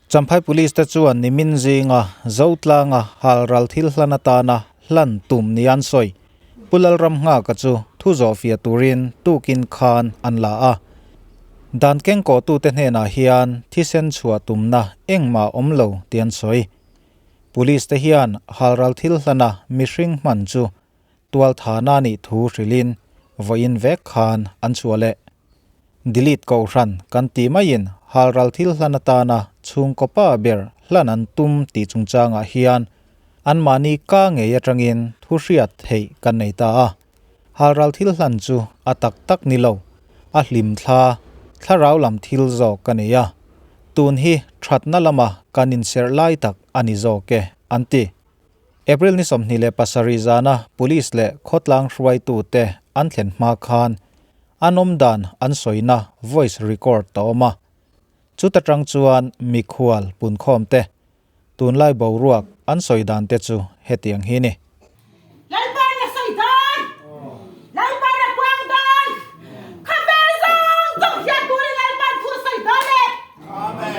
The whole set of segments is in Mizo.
Champhai Police te chuan nimin zinga Zotlanga halral thil hlan atana hlan tum nia an sawi. Pu Lalramnghaka chu thu zawhfiah turin tukin khan an la a. Dan kengkawhtute hnenah hian thisen chhuah tumna engmah awm lo tih an sawi. Police te hian halral thil hlana mihring hman chu tualthana nih thu hrilhin vawiin vek khan an chhuah leh. Delete Kohhran kan tih maiin halral thil hlan atana chhungkaw pa ber hlan an tum tih chungchangah hian anmahni ka ngei atangin thu hriat theih kan nei ta a. Halral thil hlan chu a tak tak ni lo, a hlim thla, thlarau lam thil zawk ka nei a. Tun hi thatna lama kan inserh lai tak a ni zawk e, an ti. April ni 27 zana Police leh khawtlang hruaitute an thlen hma khan an awmdan an sawina voice record a awm a. Chuta tang chuan mikhual punkhawm te Tunlai boruak an sawi dan te chu hetiang hi ni. Lalpan a sawi dan, Lalpan a puang dan, Khawvel zawng zawng hian turin Lalpan thu a sawi dawn e.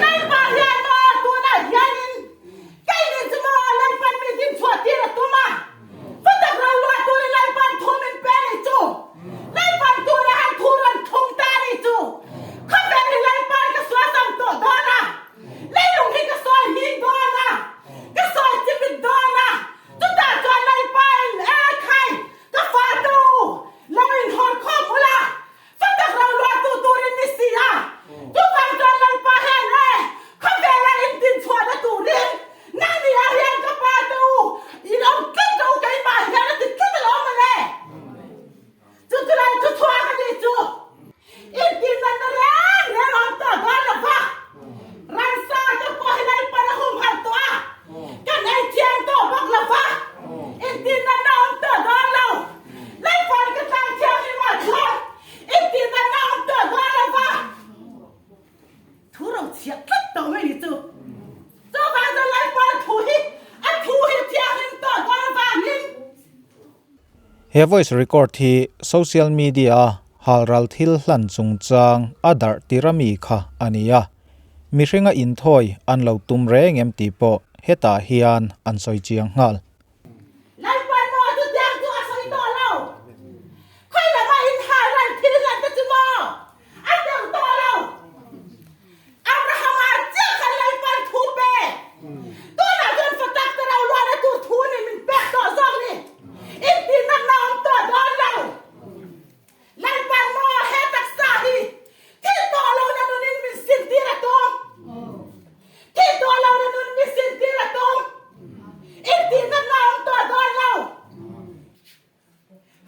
Lalpa hian maw tunah hianin keini chu maw Lalpan mi din chhuah tir a tum a, chutak ro luah turin Lalpan thu min pe a nih chu. Lalpan tunah han thu rawn thlung ta a nih chu. Khawvel hi Lalpan ka sual zawng tawh dawn a. Leilung hi ka sawi hming dawn a, ka sawi chimit dawn a, chutah chuan Lalpain, E khai, ka fate u, lo inhawn khawm ula, fatak ro luahtu turin ni si a, chuvang chuan Lalpa hian, E, khawvela in dinchhuahna turin nangni ah hian ka pate u, in awm tlat ro keimah hian a ti tlat alawm mawle. Chu chu lo chu chhuak a nih chu. Intihnatna reng reng a awm tawh dawn lo va. Ramsa te pawh hi Lalpan a humhalh tawh a, kan ei thiang tawh bawk lo va. Intihnatna a awm tawh dawn lo. Lalpan ka tlang thianghlim ah chuan intihnatna a awm tawh dawn lo va. Thu ro chhiah tlat tawh mai ni chu. Chuvang chuan Lalpan thu hi a thu hi thianghlim tawh dawn avangin. He voice record hi social media a halral thil hlan chungchang a darh tir ami kha a ni a, mihringa inthawi an lo tum reng em tih pawh hetah hian an sawi chiang nghal. Lalpan maw chutiang chu a sawi tawh lo. Khawi lamah in halral thil hlan te chu maw a deuh tawh lo. Abrahama chiah khan Lalpan thu pe. Tunah chuan fa tak te ro luahna tur thu ni min pek tawh zawk ni. Intihnatna awm tawh dawn lo. Lalpan maw he taksa hi thil tawh lohna nunin min sintir a tum. Thil tawh lohna nun min sintir a tum. Intihnatna awm tawh dawn lo.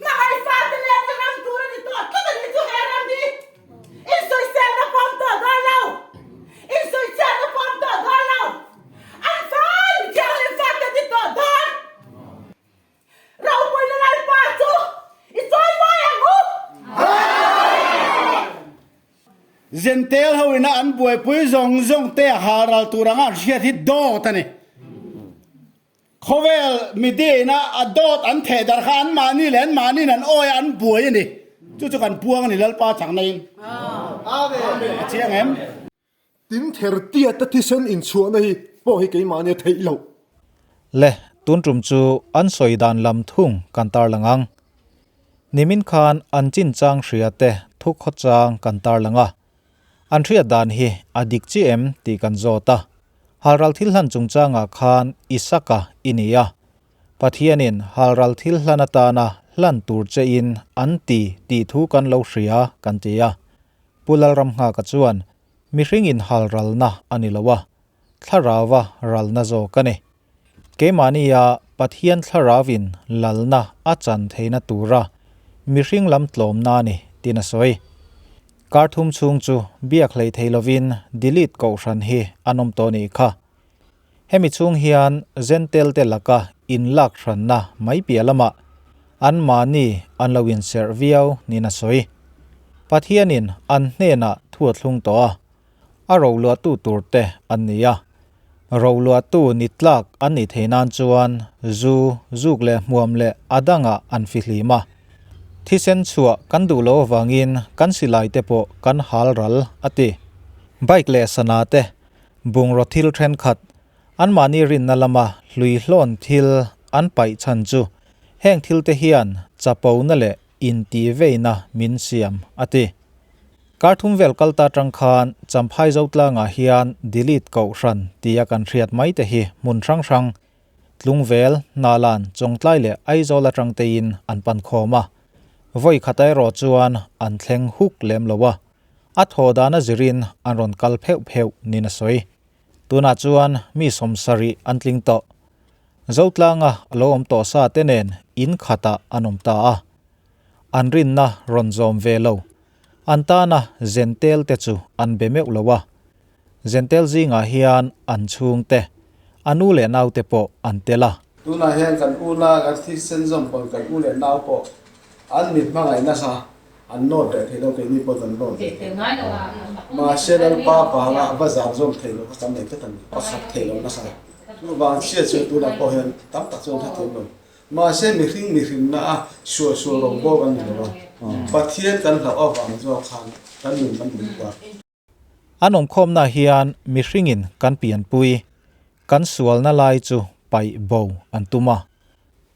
Hmangaih fate nen ka ram tur a ni tawh tlat a ni chu he ram hi insawiselna pawm tawh dawn lo, insawichhiatna pawm tawh dawn lo, an fai mithianghlim fate ti tawh dawn. Ropuina Lalpa chu i chawimawi ang u. Zentel ho ina an buaipui zawng zawng te halral tur anga an hriat hi dawt a ni. Khawvel media ina a dawt an theh dar kha an mahni leh an mahniin an awi a, an buai a ni. Chu chu kan puang a ni Lalpa chakna in. A chiang em? Tin ther tiat a thisen inchhuahna hi pawh hi keimahni a theih loh. Le, tun tum chu an sawi dan lam thung kan tarlang ang. Nimin khan an chinchang hria te thu khawchang kan tarlang a. An hriat dan hi a dik chi em tih kan zawt a. Halral thil hlan chungchangah khan Isaka i ni a. Pathianin halral thil hlan atana hlan tur che in an ti tih thu kan lo hria kan ti a. Pu Lalramnghaka chuan mihring in halralna a ni lo a, thlarauva ralna zawk a ni. Keimahnia Pathian thlarauin lalna a chan theihna tura mihring lam tlawmna a ni tiin a sawi. Kar thum chhung chu biak hleih thei lovin delete kohhran hi an awm tawh nih kha. Hemi chhung hian Zentel te laka inlak hranna mai piah lamah anmahni an lo inserh viau niin a sawi. Pathianin an hnenah thu a thlung tawh a, a roluahtu tur te an ni a. Roluahtu ni tlak an nih theih nan chuan zu, zuk leh hmuam leh a dangah an fihlim a. Thisen chhuah kan duh loh avangin kan silai te pawh kan hal ral, a ti. Bike leh sana te. Bungraw thil thenkhat, anmahni rinna lama hlui hlawn thil an paih chhan chu heng thilte hian chapona leh intihveina min siam, a ti. Kar thum vel kal ta tang khan Champhai Zotlangah hian Delete Kohhran tia kan hriat mai te hi hmun hrang hrang, Tlungvel, Hnalan, Chawngtlai leh Aizawl atang tein an pan khawm a. Vawi khat erawh chuan an thleng huk lem lo a, a thaw dana zirin an rawn kal pheuh pheuh niin a sawi. Tunah chuan mi 70 an tling tawh. Zotlanga a lo awm tawh sa te nen in khatah an awm ta a. An rinna rawn zawm ve lo. An tana Zentel te chu an be meuh lo a. Zentel zingah hian an chhungte, a nu leh naute pawh an tel a. Tunah hian kan una kan thisen zawm pawn kan u leh nau pawh an mi hmangaih nasa an nawt reh thei lo, keini pawh kan nawt reh thei lo. Mahse Lalpa vanga va zan zawm thei lo kha kan nei tlat a ni, pakhat thei lo nasa. Chuvang chhia chu tunah pawh hian tam tak chuan hrethiam lo. Mahse mihring mihrinna a suahsual rawngbawl kan ni lo a, Pathian kan hlauh avang zawk khan kan nun kan uluk a. An awmkhawmna hian mihringin kan pianpui, kan sualna lai chu paih bo an tum a.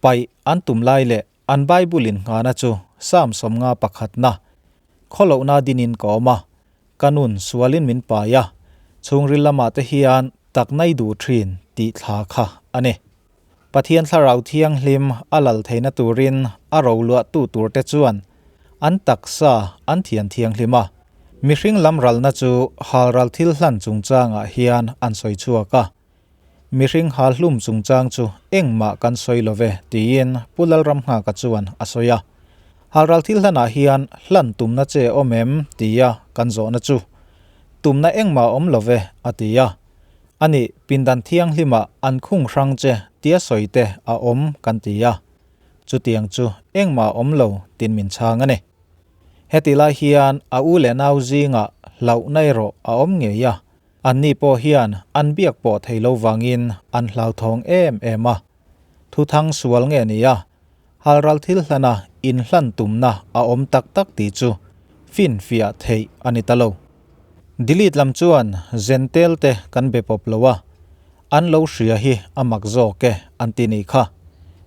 Paih an tum lai leh an Bible in nghahna chu Psalm 51 na, Khawlohna dinin ka awm a, ka nun sualin min pai a, chhungril lamah te hian taknai duh thin tih thla kha a ni. Pathian Thlarau Thianghlim a lal theihna turin a roluahtu turte chuan an taksa an thian thianghlim a. Mihring lam ralna chu halral thil hlan chungchangah hian an sawi chhuak a. Mihring hal hlum chungchang chu engmah kan sawi lo ve tiin Pu Lalramnghaka chuan a sawi a. Halral thil hlanah hian hlan tumna che awm em tia kan zawhna chu tumna engmah awm lo ve a ti a. A nih, pindan thianghlimah an khung hrang che tia sawi te a awm kan ti a, chutiang chu engmah awm lo tin min chhang a ni. Heti lai hian a u leh nau zingah hlauhna erawh a awm ngei a, anni pawh hian an biak pawh thei lo vangin an hlauthawng em em a. Thuthang sual nge ni a, halral thil hlana inhlan tumna a awm tak tak tih chu finfiah theih a ni ta lo. Delete lam chuan Zentel te kan be pawp lo a, an lo hria hi a mak zawk e an ti nih kha.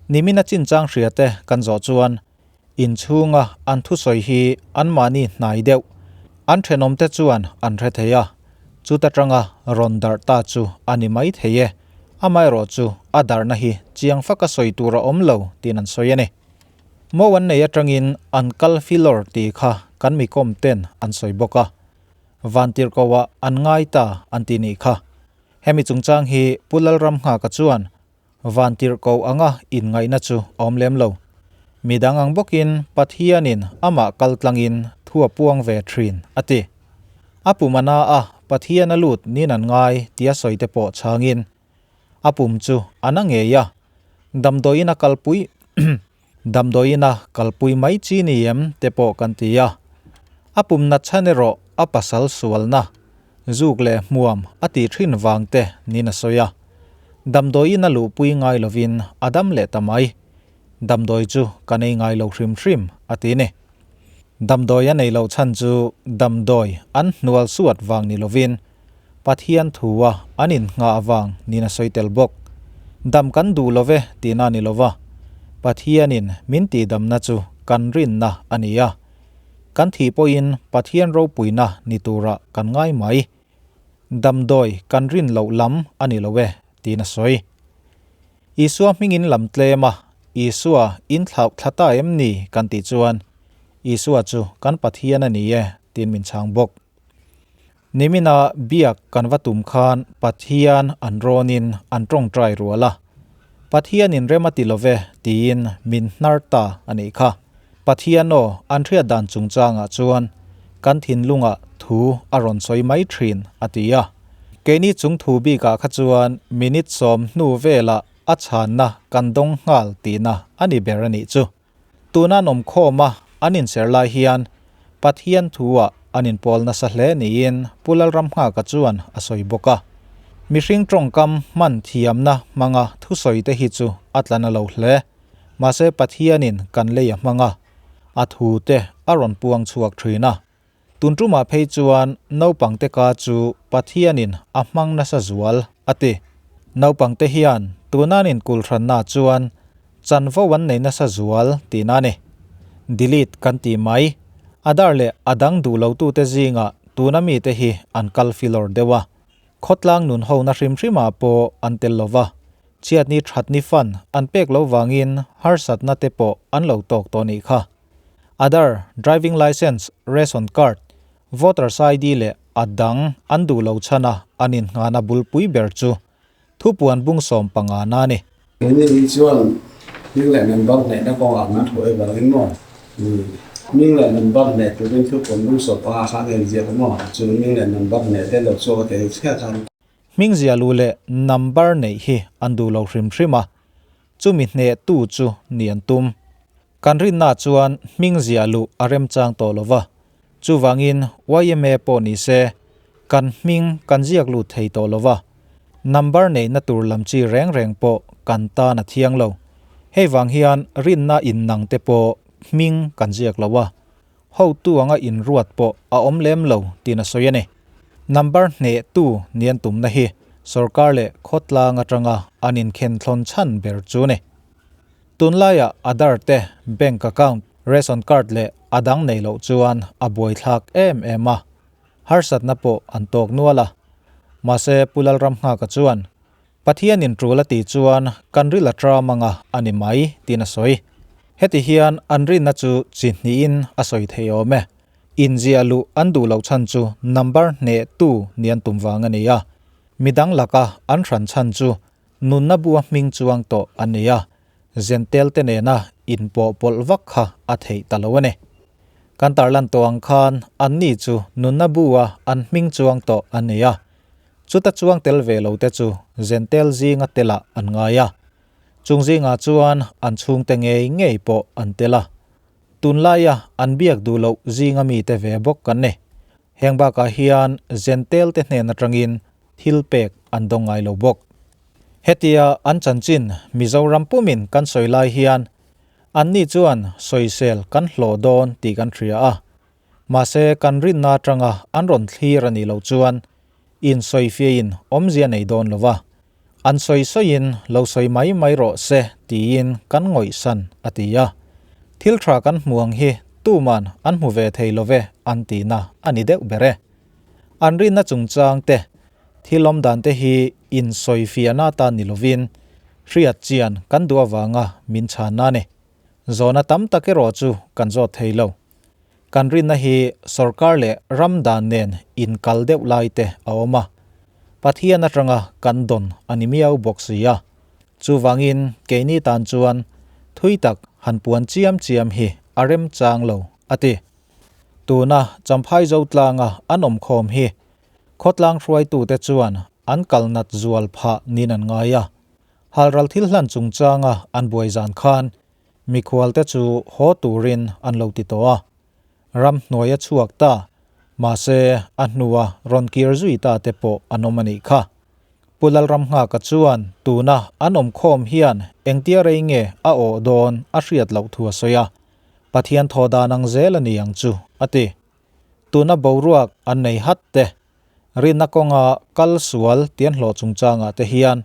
Nimin a chinchang hria te kan zawh chuan inchhunga an thusawi hi anmahni hnai deuh, an thenawm te chuan an hre thei a, chuta tanga rawn darh ta chu a ni mai thei e, amaherawh chu a darhna hi chiang faka sawi tur a awm lo tiin an sawi a ni. Mo an nei atangin an kal filawr tih kha kan mi kawm ten an sawi bawk a. Vantirhkohah an ngai ta an ti nih kha. Hemi chungchang hi Pu Lalramnghaka chuan Vantirhkoh anga inngaihna chu a awm lem lo. Midang ang bawkin Pathianin amah kal tlangin thu a puang ve thin a ti. A pum a na a, Pathian a lut nin an ngai tia sawi te pawh chhangin A pum chu a na ngei a, damdawiin a kalpui damdawiin a kalpui mai chi ni em te pawh kan ti a. A pum nat chhan erawh a pasal sualna, zuk leh hmuam a tih thin vang te niin a sawi a. Damdawiin a luhpui ngai lovin a dam leh ta mai. Damdawi chu ka nei ngai lo hrim hrim a ti ni. Damdawi a nei loh chhan chu damdawi an hnual suat vang ni lovin Pathian thua an innghah avang niin a sawi tel bawk. Dam kan duh lo ve tihna a ni lo va, Pathianin min tihdamna chu kan rinna a ni a. Kan thih pawhin Pathian ropuina ni turah kan ngai mai. Damdawi kan rin loh lam a ni lo e tiin a sawi. Isua hmingin lam tlem a, Isua in thlauh thla ta em ni kan tih chuan Isua chu kan Pathian a ni e tiin min chhang bawk. Nimina biak kan va tum khan Pathian an rawnin an tawngtai rual a, Pathianin rem a ti lo ve tiin min hnar ta a nih kha. Pathian aw an hriat dan chungchangah chuan kan thinlungah thu a rawn sawi mai thin a ti a. Keini chung thu bikah kha chuan minute 10 hnu velah a chhanna kan dawng nghal tihna a ni ber a nih chu. Tuna an awm khawm a, an inser lai hian Pathian thu-ah an inpawl nasa hle niin Pu Lalramnghaka chuan a sawi bawk a. Mihring tawngkam hman thiamna hmanga thusawi te hi chu a tla na lo hle. Mahse Pathianin kan lei a hmang a, a thu te a rawn puang chhuak thin a. Tun tumah phei chuan naupangte ka chu Pathianin a hmang nasa zual, a ti. Naupangte hian tunan inkulhranna chuan chanvo an nei nasa zual tihna a ni. Delete kan ti mai. Adar leh a dang duh lotute zingah tuna mite hi an kal filawr deuh a. Khawtlang nun hona hrim hrimah pawh an tel lo va, chhiatni thatni fan an pek lo vangin harsatna te pawh an lo tawk tawh nih kha. Aadhaar, Driving Licence, Ration Card, Voters ID leh a dang an duh lo chhan a an inngahna bulpui ber chu thupuan bung 15 na a ni. Keini hi chuan hming leh number hnaihna kawngah kan thu ei vangin maw? Hming leh number hnaih turin thupuan bung 15 khan a inziak a maw? Chu hming leh number hnaih te lo chhuak a teh chhiat khan. Hming zia lu leh number neih hi an duh lo hrim hrim a, chumi hnehtu chu ni an tum. Kan rinna chuan hming ziah luh a remchang tawh lo va, chuvangin yma pawh ni se kan hming kan ziak lut thei tawh lo va, number neihna tur lam chi reng reng pawh kan tan a thiang lo. Hei vang hian rinna innang te pawh hming kan ziak lo a, hotu anga inruat pawh a awm lem lo tiin a sawi a ni. Number hnehtu ni an tumna hi sorkar leh khawtlang atanga an inkhen thlawn chhan ber chu a ni. Tunlaiah Aadhaar te, bank account, ration card leh a dang nei loh chuan a buaithlak em em a, harsatna pawh an tawk nual a. Mahse Pu Lalramnghaka chuan, Pathianin tul a tih chuan kan ril a tram anga a ni mai tiin a sawi. Heti hian an rinna chu chi hnihin a sawi thei awm e. Inziah luh an duh loh chhan chu number hnehtu ni an tum vang a ni a, midang laka an hran chhan chu Nunna bua hming chuang tawh a ni a, Zentel te nena inpawh pawlh vak kha a theih ta lo a ni. Kan tarlan tawh ang khan anni chu nunna bua an hming chuang tawh a ni a, chuta chuang tel ve lo te chu Zentel zinga telah an ngai a, chung zingah chuan an chhungte ngei ngei pawh an tel a. Tunlaia an biak duh loh zinga mite ve bawk kan ni. Heng bakah hian Zentel te hnen atangin thil pek an dawng ngai lo bawk. Hetia an chanchin Mizoram pumin kan sawi lai hian anni chuan sawisel kan hlawh dawn tih kan hria a, mahse kan rinna atanga an rawn thlir a nih loh chuan insawifiahin awmzia nei dawn lo va, an sawi sawiin lo sawi mai mai rawh se tiin kan ngawihsan a ti a. Thil tha kan hmu ang hi tuman an hmu ve thei lo ve an tihna a ni deuh ber e. An rinna chungchang te, thil awm dan te hi insawifiahna atan ni lovin hriat chian kan duh avanga min chhanna a ni. Zawhna tam tak erawh chu kan zawt thei lo. Kan rinna hi sorkar leh ram dan nen inkal deuh lai te a awm a, Pathian atanga kan dawn a ni miau bawk si a. Chuvangin keini tan chuan thui tak han puan chiam chiam hi a remchang lo, a ti. Tuna Champhai Zotlanga an awmkhawm hi khawtlang hruaitute chuan an kalnat zual phah niin an ngai a. Halral thil hlan chungchanga an buai zan khan mikhualte chu haw turin an lo ti tawh a. Ramhnuai a chhuak ta, mahse a hnua rawn kir zui ta te pawh an awm a nih kha. Pu Lalramnghaka chuan tuna an awmkhawm hian engtia rei nge a awh dawn a hriat loh thu a sawi a. Pathian thaw dan ang zel a ni ang chu, a ti. Tuna boruak an nei hat te, rinna kawnga kal sual tian hlawh chungchangah te hian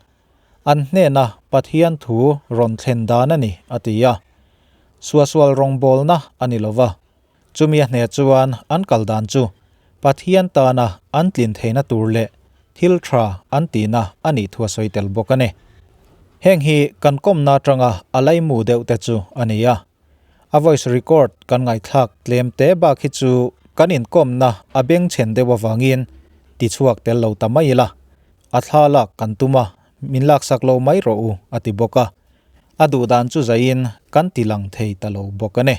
an hnena Pathian thu rawn thlen dan a ni, a ti a. Suahsual rawngbawlna a ni lo va, chumi a hneh chuan an kal dan chu Pathian tana an tlin theihna tur leh thil tha an tihna a nih thu a sawi tel bawk a ni. Heng hi kan kawmna atanga a laimu deuh te chu a ni a. A voice record kan ngaihthlak tlem te bak hi chu kan inkawmna a bengchhen deuh avangin tichhuak tel lo ta mai ila, a thla lak kan tum a, min laksak lo mai rawh u a ti bawk a. A duhdan chu zaiin kan ti lang thei ta lo bawk a ni.